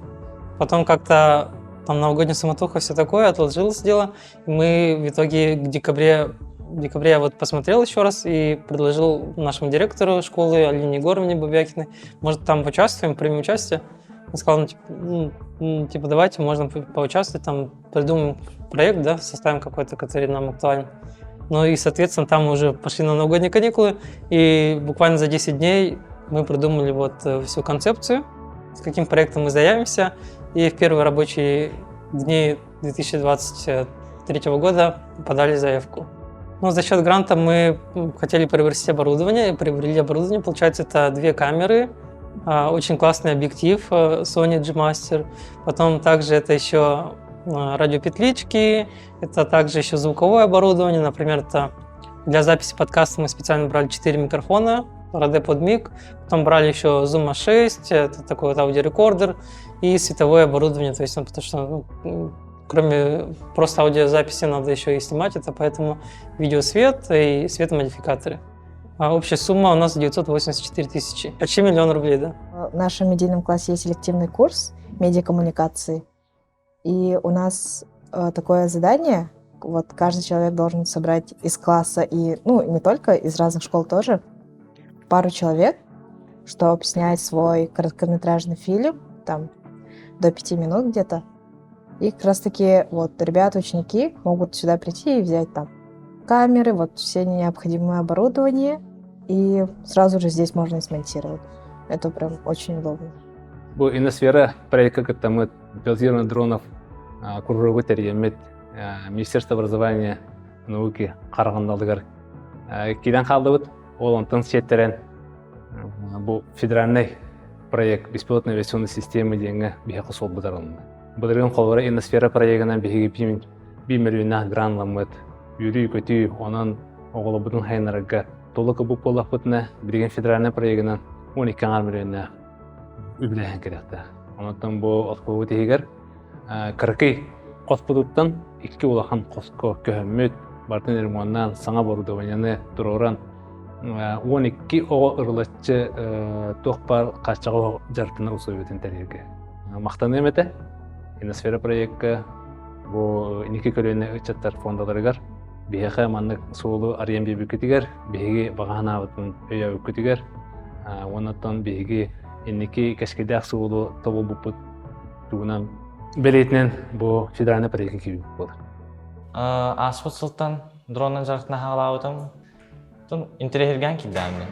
L: Потом как-то там новогодняя суматоха, все такое, отложилось дело. И мы в итоге к декабре, в декабре я вот посмотрел еще раз и предложил нашему директору школы Алине Егоровне Бабякиной, может, там поучаствуем, примем участие. Он сказал, ну, типа, ну, типа, давайте, можно поучаствовать, там, придумаем проект, да, составим какой-то, который нам актуален. Ну и, соответственно, там мы уже пошли на новогодние каникулы, и буквально за 10 дней мы придумали вот э, всю концепцию, с каким проектом мы заявимся, и в первые рабочие дни 2023 года подали заявку. Ну, за счет гранта мы хотели приобрести оборудование, и приобрели оборудование. Получается, это две камеры, а, очень классный объектив э, Sony G-Master. Потом также это еще а, радиопетлички, это также еще звуковое оборудование. Например, это для записи подкаста мы специально брали 4 микрофона, Rode PodMic, потом брали еще Zoom A6, это такой вот аудиорекордер, и световое оборудование, то есть, ну, потому что ну, кроме просто аудиозаписи надо еще и снимать это, поэтому видеосвет и светомодификаторы. А общая сумма у нас 984 тысячи. Почти миллион рублей, да?
M: В нашем медийном классе есть элективный курс медиакоммуникации. И у нас э, такое задание, вот каждый человек должен собрать из класса и, ну, не только, из разных школ тоже, пару человек, чтобы снять свой короткометражный фильм, там, до пяти минут где-то. И как раз-таки вот ребята, ученики могут сюда прийти и взять там камеры, вот все необходимое оборудование, и сразу же здесь можно и смонтировать. Это прям очень удобно.
N: Бу Инносфера проекка кыттаммыт пилотирование дронов куруһуогу тэрийэммит Министерство образования науки хараҕын киирэн хааллыбыт. Ол онтон сиэттэрэн бу федеральный проект беспилотной авиационной системы диэҥҥэ биһиэхэ суолбут арылынна. Былырыын холобура Инносфера проегынан биһиги биир мөлүйүннээх гранламмыт, үөрүү-көтүү, онон оҕолорбутун хайынарга толук ылбыт буоллахпытына, билигин федеральный проегынан 12 аҥаар мөлүйүннээх үбүлээһин кэлиэхтээх. Онон бу оскуолабыт иһигэр кыракый хоспутуттан икки улахан хоско көһөммүт, барытын ремоннаан, саҥа оборудованиены туруоран 12 оҕо ырылаччы туох баар хааччаҕа дьарыктанар усулуобуйатын тэрийэргэ махтаныам этэ. Инносфера проекка бу инники көлүөнэ ыччаттар фондаларыгар биһиэхэ маннык суолу арыйан биэрбиккитигэр, биһиги баҕа санаабытын өйөөбүккүтүгэр уонна биһиги инники кэскилдээх суолу тобулбуппут тугунан бэлиэтинэн бу федеральный проекка киирбит буолар.
O: Ааспыт сылтан дроннан дьарыктана хаалаабытым. Тун интэриэһиргээн киирдээммин.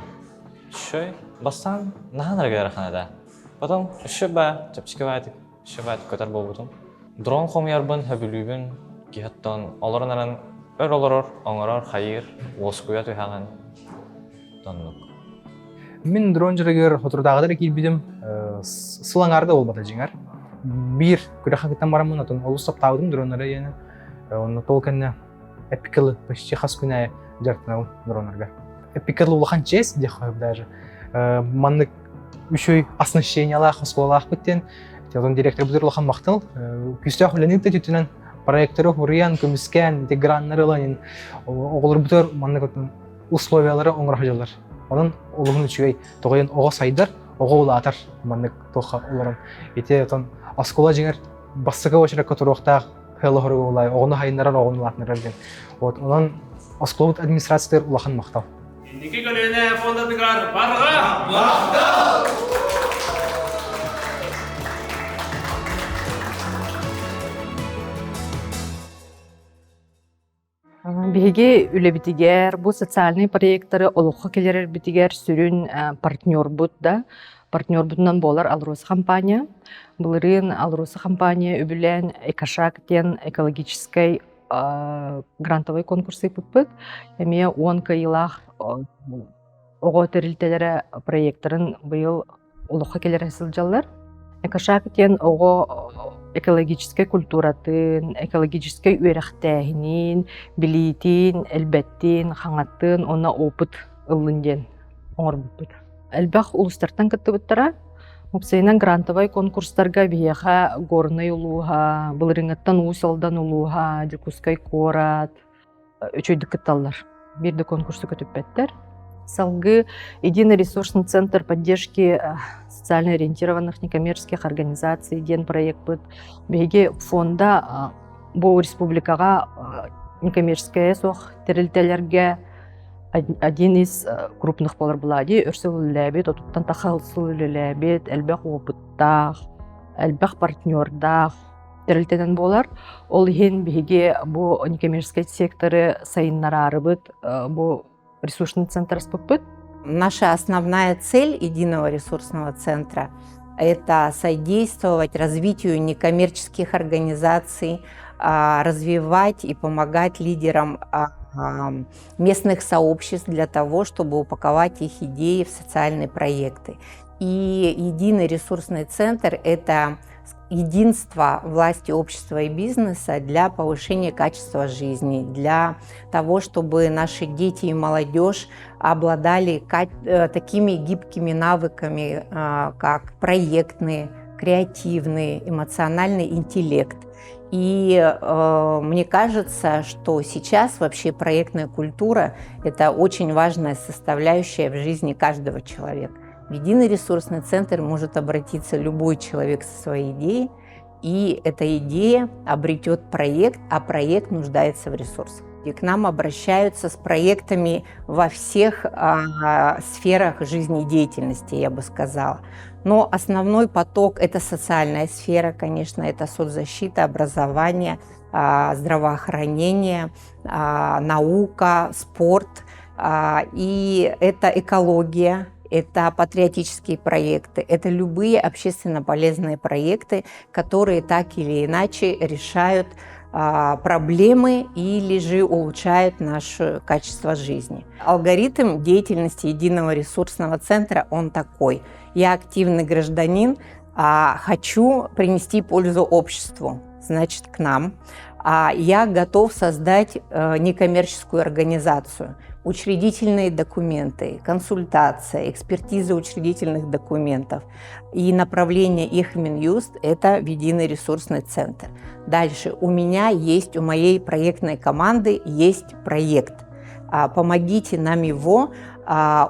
O: Шөй, бастаан наһаа ыарахан этэ. Потом өссө ба чэпчэки баайтык, өссө баайтык көтөр буолбутум. Дрон хомуйарбын сөбүлүүбүн, киһи оттон олорон эрэн өр олорор, оҥорор, хайыыр, уоскуйа түһэҕин. Тоннук.
P: Мин дрон дьарыгар соторутааҕыта эрэ киирбитим, сыл аҥаарда буолбата дьиҥэр. Биир күрэххэ кыттан бараммын, отон олус таптаабытым дроннары диэни. Онно ол кэннэ эпикалы почти хас күн аайы дьарыктанабын дроннарга. Эпикалы улахан честь диэххэ даже. Маннык үчүгэй оснащениялаах оскуолалаахпыт диэн онон директорбытыгар улахан махтал. Күүстээх үлэни ыытта түтүнэн проекторы хуруйан, көмүскээн, ити граннары ылан оҕолорбутугар маннык условиялары оҥоро сылдьаллар. Онон олуһун үчүгэй тоҕойон оҕо сайдар, оҕо улаатар маннык туохха олорон. Ити отон оскуола дьиҥэр бастакы очеракка туруохтаах хыалаһырыга улай оҕону хайыннарар, оҕону улаатыннарар диэн. Вот онон оскуолабыт администрациятыгар улахан махтал.
Q: Инники көлүөнэ фондатыгар барҕа махтал!
J: Биһиги үлэбитигэр бу социальнай проектары олоххо киллэрэрбитигэр сүрүн партнербут да партнербутунан буолар Алроса компания. Былырыын Алроса компания үбүлээн Экошаг диэн экологическай грантовай конкурс ыыппыппыт. Эмиэ уон кыайыылаах оҕо тэрилтэлэрэ проектарын быйыл олоххо кэлэрэ сылдьаллар. Экошаг диэн оҕо экологическай культуратын, экологическай үөрэхтээһинин, билиитин, элбэттин, хаҥаттын уонна опыт ыллын диэн оҥорбуппут. Элбэх улуустартан кыттыбыттара. Уопсайынан грантовай конкурстарга биһиэхэ Горнай улууһа, былырыыҥҥыттан Уус Алдан улууһа, Дьокуускай куорат, үчүгэйдик кытталлар. Биир да конкурсу көтүппэттэр. Салгыы Единый ресурсный центр поддержки социально ориентированных некоммерческих организаций диэн проекпыт. Биһиги фонда бу республикаҕа некоммерческая суох тэрилтэлэргэ один из крупных буолар буолаа дии өр сыл үлэлээбит, отуттан тахса сыл үлэлээбит, элбэх опыттаах, элбэх партнердаах. тэрилтэнэн буолар. Ол иһин биһиги бу некоммерческий секторы сайыннараарыбыт бу ресурсный центр аспыппыт.
I: Наша основная цель единого ресурсного центра – это содействовать развитию некоммерческих организаций, развивать и помогать лидерам местных сообществ для того, чтобы упаковать их идеи в социальные проекты. И единый ресурсный центр – это единство власти, общества и бизнеса для повышения качества жизни, для того, чтобы наши дети и молодежь обладали такими гибкими навыками, как проектные, креативный, эмоциональный интеллект. И мне кажется, что сейчас вообще проектная культура – это очень важная составляющая в жизни каждого человека. В единый ресурсный центр может обратиться любой человек со своей идеей, и эта идея обретет проект, а проект нуждается в ресурсах. И к нам обращаются с проектами во всех сферах жизнедеятельности, я бы сказала. Но основной поток – это социальная сфера, конечно, это соцзащита, образование, здравоохранение, наука, спорт. И это экология, это патриотические проекты, это любые общественно полезные проекты, которые так или иначе решают проблемы или же улучшают наше качество жизни. Алгоритм деятельности Единого ресурсного центра, он такой. Я активный гражданин, хочу принести пользу обществу, значит, к нам. Я готов создать некоммерческую организацию. Учредительные документы, консультация, экспертиза учредительных документов и направление их в Минюст – это в единый ресурсный центр. Дальше у меня есть, у моей проектной команды есть проект. Помогите нам его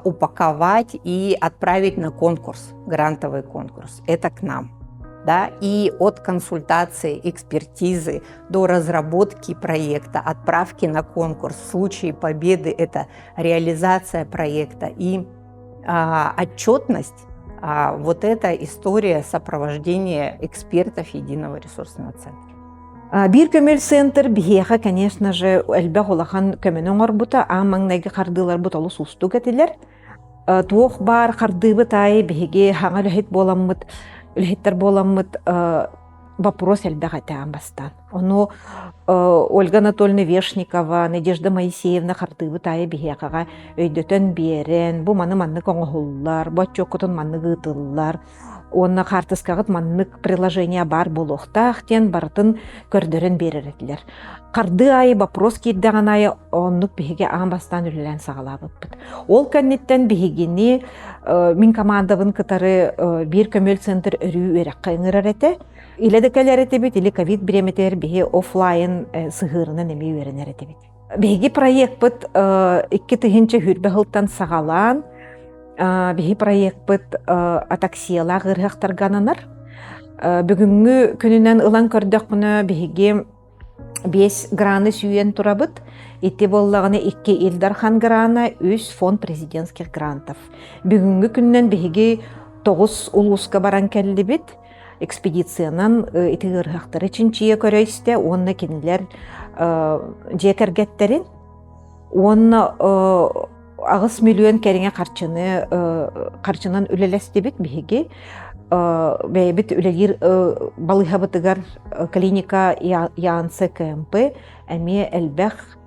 I: упаковать и отправить на конкурс, грантовый конкурс. Это к нам. Да, и от консультации, экспертизы до разработки проекта, отправки на конкурс. В случае победы это реализация проекта и отчетность. Вот эта история сопровождения экспертов Единого ресурсного центра.
R: Биир көмөл центр биһиэхэ, конечно же, элбэх улахан көмөнү оҥорбута, аан маҥнайгы хардыыларбыт олус уустук этилэр. Туох баар хардыыбыт аайы биһиги хаҥа үлэһит буоламмыт, үлэһиттэр буоламмыт вопрос элбэх этэ аан бастаан. Ону Ольга Анатольевна Вешникова, Надежда Моисеевна хардыыбыт аайы биһиэхэҕэ өйдөтөн биэрэн, бу маны маннык оҥоһуллар, бу отчуоккутун маннык ыытыллар, уонна хаартыскаҕыт маннык приложение баар буолуохтаах диэн барытын көрдөрөн биэрэр этилэр. Хардыы аайы вопрос киирдэҕин аайы оннук биһиги аан бастаан үлэлээн саҕалаабыппыт. Ол кэнниттэн биһигини мин командабын кытары биир көмөл центр өрүү үөрэххэ ыҥырар этэ. Илэ да кэлэр этибит, или ковид бириэмэтигэр биһи офлайн сыһыарынан эмиэ үөрэнэр этибит. Биһиги проекпыт 2020 сылтан саҕалаан биһи проекпыт атаксиялаах ыарыһахтарга ананар. Бүгүҥҥү күнүнэн ылан көрдөхпүнэ биһиги биэс граны сүүйэн турабыт. Ити буоллаҕына икки Ил Дархан грана, үс фонд президентских грантов. Бүгүҥҥү күнүнэн биһиги тоҕус улууска баран кэллибит. Экспедициянан ити ыарыһахтары чинчийэ көрө истэ уонна кинилэр дьиэ кэргэттэрин уонна 8 миллион кэриҥэ харчыны харчынан үлэлэстибит биһиги бэйэбит үлэлиир балыыһабытыгар клиника ЯНЦ КМП эмиэ элбэх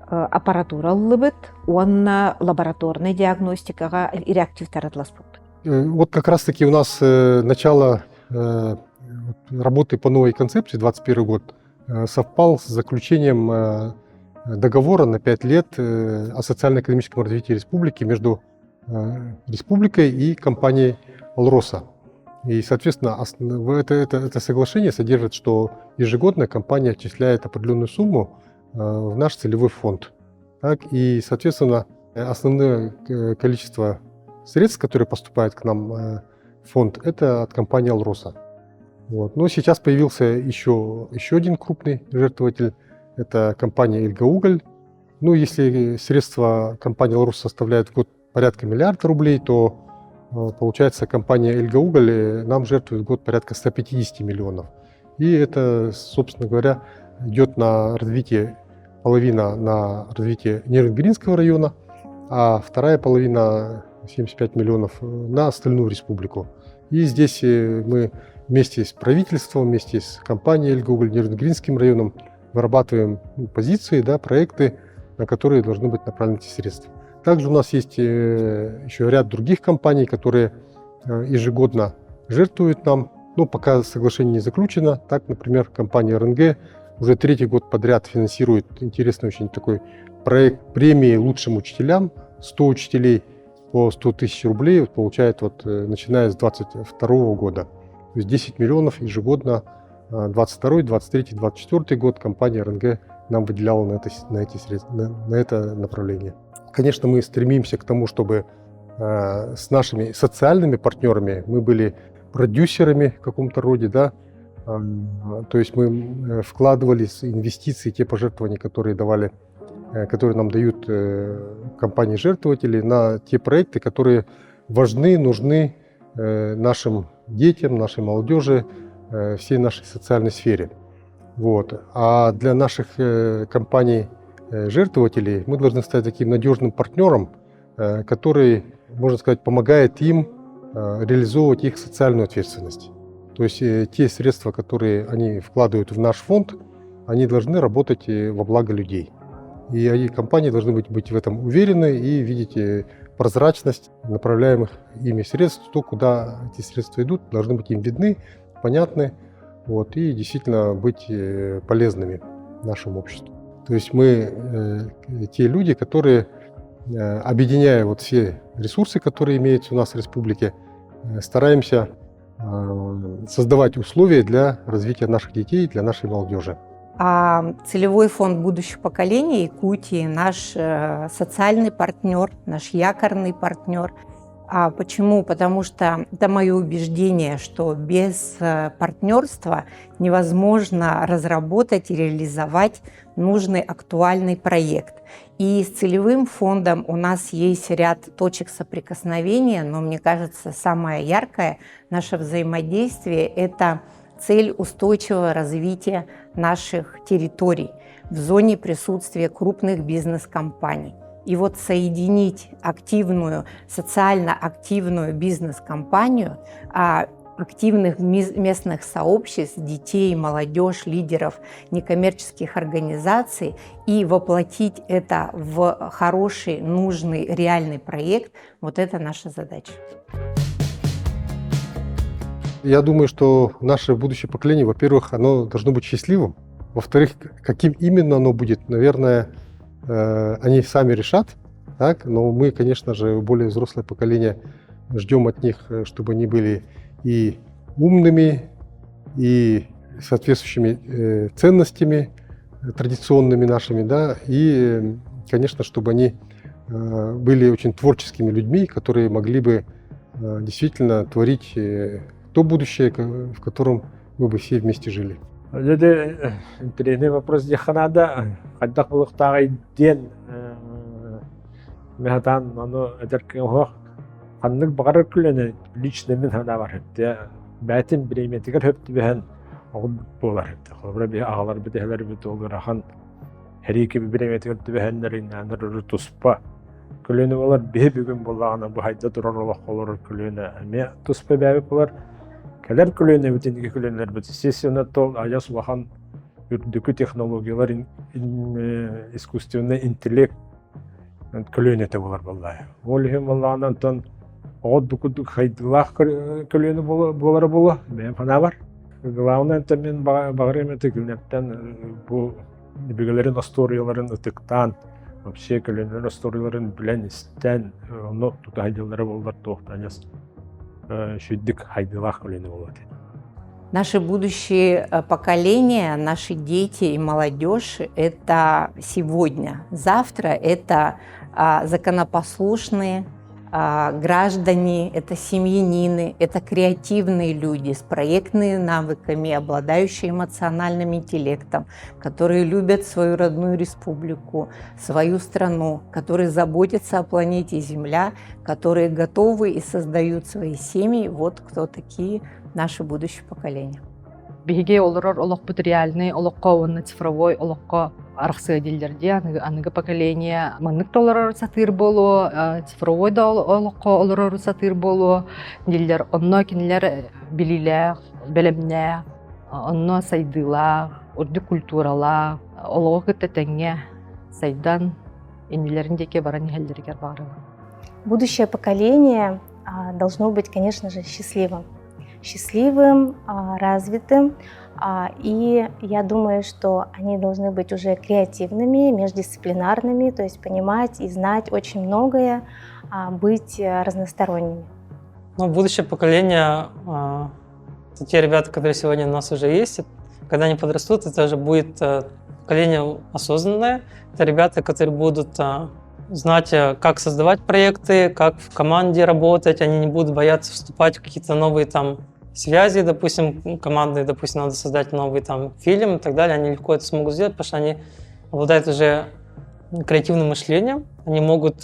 R: аппаратура ыллыбыт уонна лабораторнай диагностикаҕа реактивтар атыласпыппыт.
G: Вот как раз-таки у нас начало работы по новой концепции, 2021 год, совпал с заключением договора на 5 лет о социально-экономическом развитии республики между республикой и компанией «Алроса». И, соответственно, это соглашение содержит, что ежегодно компания отчисляет определенную сумму в наш целевой фонд. Так, и, соответственно, основное количество средств, которые поступают к нам в фонд, это от компании «Алроса». Вот. Но сейчас появился еще один крупный жертвователь, это компания «Эльга-Уголь». Ну, если средства компании «Алроса» составляют в год порядка миллиарда рублей, то получается компания «Эльга-Уголь» нам жертвует в год порядка 150 миллионов. И это, собственно говоря, идет на развитие, половина на развитие Нерюнгринского района, а вторая половина, 75 миллионов, на остальную республику. И здесь мы вместе с правительством, вместе с компанией «Эльгоуголь», Нерюнгринским районом вырабатываем позиции, да, проекты, на которые должны быть направлены эти средства. Также у нас есть еще ряд других компаний, которые ежегодно жертвуют нам, но пока соглашение не заключено. Так, например, компания РНГ уже третий год подряд финансирует интересный очень такой проект премии лучшим учителям. 100 учителей по 100 тысяч рублей получают вот, начиная с 2022 года. То есть 10 миллионов ежегодно 22, 23, 24 год компания РНГ нам выделяла на это, на эти средства, на это направление. Конечно, мы стремимся к тому, чтобы с нашими социальными партнерами мы были продюсерами в каком-то роде, да, то есть мы вкладывали инвестиции, те пожертвования, которые давали, которые нам дают компании-жертвователи, на те проекты, которые важны, нужны нашим детям, нашей молодежи, всей нашей социальной сфере. Вот. А для наших компаний-жертвователей мы должны стать таким надежным партнером, который, можно сказать, помогает им реализовывать их социальную ответственность. То есть те средства, которые они вкладывают в наш фонд, они должны работать во благо людей. И они, компании должны быть в этом уверены и видеть прозрачность направляемых ими средств, то, куда эти средства идут, должны быть им видны, понятны, вот, и действительно быть полезными нашему обществу. То есть мы те люди, которые, объединяя вот все ресурсы, которые имеются у нас в республике, стараемся создавать условия для развития наших детей, для нашей молодежи.
F: А целевой фонд будущих поколений Якутии наш социальный партнер, наш якорный партнер. А почему? Потому что это мое убеждение, что без партнерства невозможно разработать и реализовать нужный актуальный проект. И с целевым фондом у нас есть ряд точек соприкосновения, но мне кажется, самое яркое наше взаимодействие – это цель устойчивого развития наших территорий в зоне присутствия крупных бизнес-компаний. И вот соединить активную, социально активную бизнес-компанию, активных местных сообществ, детей, молодежь, лидеров некоммерческих организаций и воплотить это в хороший, нужный, реальный проект, вот это наша задача.
G: Я думаю, что наше будущее поколение, во-первых, оно должно быть счастливым. Во-вторых, каким именно оно будет, наверное, они сами решат. Так? Но мы, конечно же, более взрослое поколение, ждем от них, чтобы они были и умными, и соответствующими ценностями традиционными нашими, да, и, конечно, чтобы они были очень творческими людьми, которые могли бы действительно творить то будущее, в котором мы бы все вместе жили.
H: Это интересный вопрос диэххэ наада хайдах буолуохтааҕый диэн мин сатаан ону этэр кыах ханнык баҕарар көлүөнэ лично мин санаабар бэйэтин бириэмэтигэр сөп түбэһэн оҕо буолар. Холобура биһи аҕаларбыт эһэлэрбит ол ыарахан сэрии бириэмэтигэр түбэһэннэр туспа көлүөнэ буолар. Биһи бүгүн буоллаҕына бу хайда турар олоххо олорор көлүөнэ эмиэ туспа бэйэбит буолар. Кэлэр көлүөнэбит инники көлүөнэлэрбит естественно тол адьас улахан үрдүкү технологиялар искусственный интеллект көлүөнэтэ буолар буоллаа. Ол иһин буоллаҕына онтон оҕо курдук хайдылаах көлүөнэ буолара буолуо бэйэм санаабар. Главное это мин баҕарыам этэ кинилэртэн бу өбүгэлэрин остуоруйаларын ытыктаан вообще көлүөнэлэр остуоруйаларын билэн истэн ону тута сылдьаллара буоллар туохтан үчүгэйдик хайдылаах көлүөнэ буолуо этэ.
F: Наши будущие поколения, наши дети и молодежь – это сегодня. Завтра это законопослушные граждане, это семьянины, это креативные люди с проектными навыками, обладающие эмоциональным интеллектом, которые любят свою родную республику, свою страну, которые заботятся о планете Земля, которые готовы и создают свои семьи. Вот кто такие наши будущие поколения.
J: Биһиги олорор олохпут реальный олоххо уонна цифровой олоххо арахсыа дииллэр дии. Аныгы, аныгы поколение маннык да олорор сатыыр буолуо, цифровой да олоххо олорор сатыыр буолуо дииллэр. Онно кинилэр билиилээх, бэлэмнээх, онно сайдыылаах, үрдүк культуралаах, олоҕу кытта тэҥҥэ сайдан иннилэрин диэки баран иһэллэригэр баҕарабын.
I: Будущее поколение должно быть, конечно же, счастливым. Счастливым, развитым. И я думаю, что они должны быть уже креативными, междисциплинарными, то есть понимать и знать очень многое, быть разносторонними.
L: Ну, будущее поколение это те ребята, которые сегодня у нас уже есть, когда они подрастут, это уже будет поколение осознанное. Это ребята, которые будут знать, как создавать проекты, как в команде работать, они не будут бояться вступать в какие-то новые там связи, допустим, команды, допустим, надо создать новый там фильм и так далее, они легко это смогут сделать, потому что они обладают уже креативным мышлением, они могут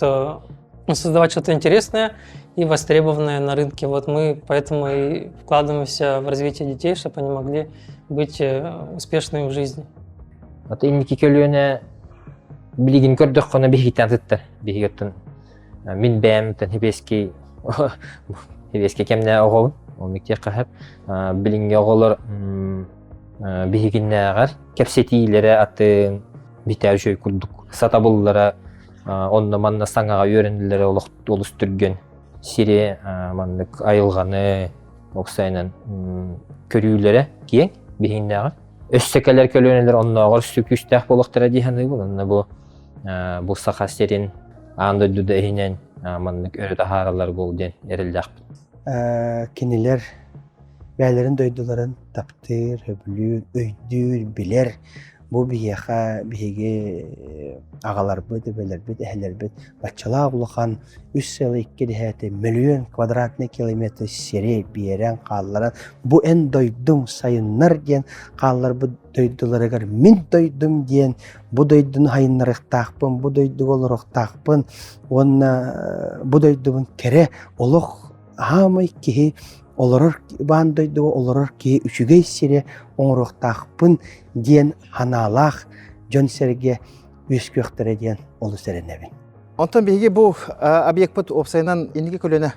L: создавать что-то интересное и востребованное на рынке. Вот мы поэтому и вкладываемся в развитие детей, чтобы они могли быть успешными в жизни.
E: Ата инники көлүөнэ билигин көрдөххөнө биһигиттэн атыттар. Биһигиттэн мин бэйэм хибиэски хибиэски кэмнэ оҕобун. Оннук диэххэ сөп. Билиҥҥи оҕолор биһигиннээҕэр кэпсэтиилэрэ атын битээ үчүгэй курдук сатабыллара онно манна саҥаҕа үөрэнэллэрэ олох олус түргэн сири маннык айылҕаны уопсайынан көрүүлэрэ киэҥ биһигиннээҕэр өссө кэлэр көлүөнэлэр оннооҕор сүкүүстээх буолуохтара дии саныыбын онно бу бу саха сирин аан дойду да иһинэн маннык өрө таһаараллар буол диэн эрэллээхпин
K: кинилэр бэйэлэрин дойдуларын таптыыр, сөбүлүүр, өйдүүр, билэр. Бу биһиэхэ биһиги аҕаларбыт, эбэлэрбит, эһэлэрбит баччалаах улахан үс сыл икки дэһээти мөлүйүөн квадратный километр сири биэрэн хаалларан бу эн дойдуҥ сайыннар диэн хаалларбыт дойдуларыгар мин дойдум диэн бу дойдуну сайыннарыахтаахпын, бу дойдуга олоруохтаахпын уонна бу дойдубун кэрэ олох аамай киһи олорор баан дойдуга олорор киһи үчүгэй сири оҥоруохтаахпын диэн санаалаах дьон-сэргэ үөскүөхтэрэ диэн олус эрэнэбин.
D: Онтон биһиги бу объекпыт уопсайынан инники көлүөнэ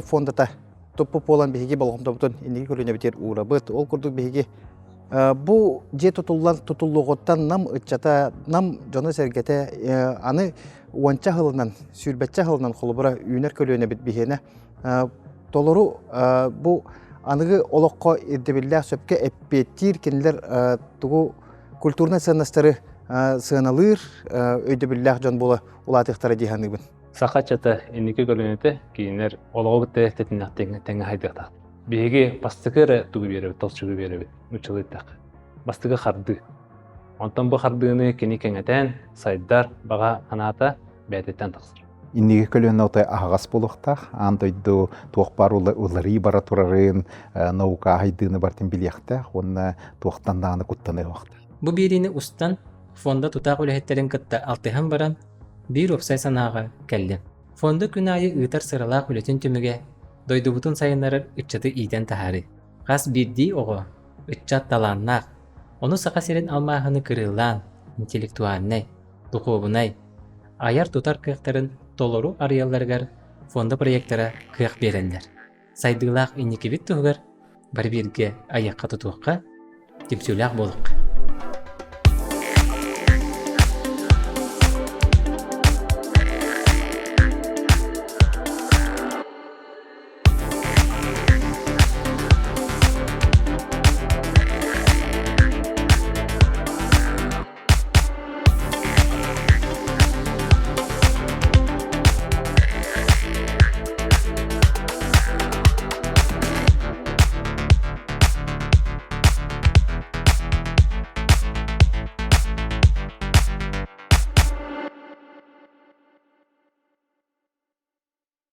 D: фондата туппут буолан биһиги болҕомтобутун инники көлүөнэбитигэр уурабыт. Ол курдук биһиги бу дьиэ тутуллан тутуллуоҕуттан нам ыччата, нам дьоно-сэргэтэ аны уонча сылынан, сүүрбэччэ сылынан холобура үүнэр көлүөнэбит биһиэнэ толору бу аныгы олоххо ирдэбиллээх сөпкө эппиэттиир кинилэр тугу культурнай сыаннастары сыаналыыр өйдөбүллээх дьон буола улаатыахтара дии саныыбын.
N: Саха ыччата инники көлүөнэтэ кинилэр олоҕу кытта тэтиннэхтик тэҥҥэ хайдыахтаах. Биһиги бастакы эрэ тугу биэрэбит, толчугу биэрэбит, нууччалыы эттэххэ. Бастакы хардыы. Онтон бу хардыыны кини кэҥэтэн, сайдар баҕа санаата бэйэтиттэн тахсар.
B: Инники көлүөнэ отой аһаҕас буолуохтаах. Аан дойду туох баар уларыы бара турарын, наука аһайдыыны барытын билиэхтээх уонна туохтан даҕаны куттаныахтаах.
A: Бу биэриини устан, фонда тутаах үлэһиттэрин кытта алтыһан баран, биир уопсай санааҕа кэллим. Фонда күн аайы ыытар сыралаах үлэтин түмүгэ дойдубутун сайыннарар ыччаты иитэн таһаарыы. Хас биирдии оҕо, ыччат талааннаах, ону Саха сирин алмааһыны кырыылаан, интеллектуальнай, духуобунай, айар-тутар кыахтарын толору арыйалларыгар фонда проектора кыах биэрэллэр. Сайдыылаах инникибит туһугар бары бииргэ айыахха-тутуохха, түмсүүлээх буолуохха.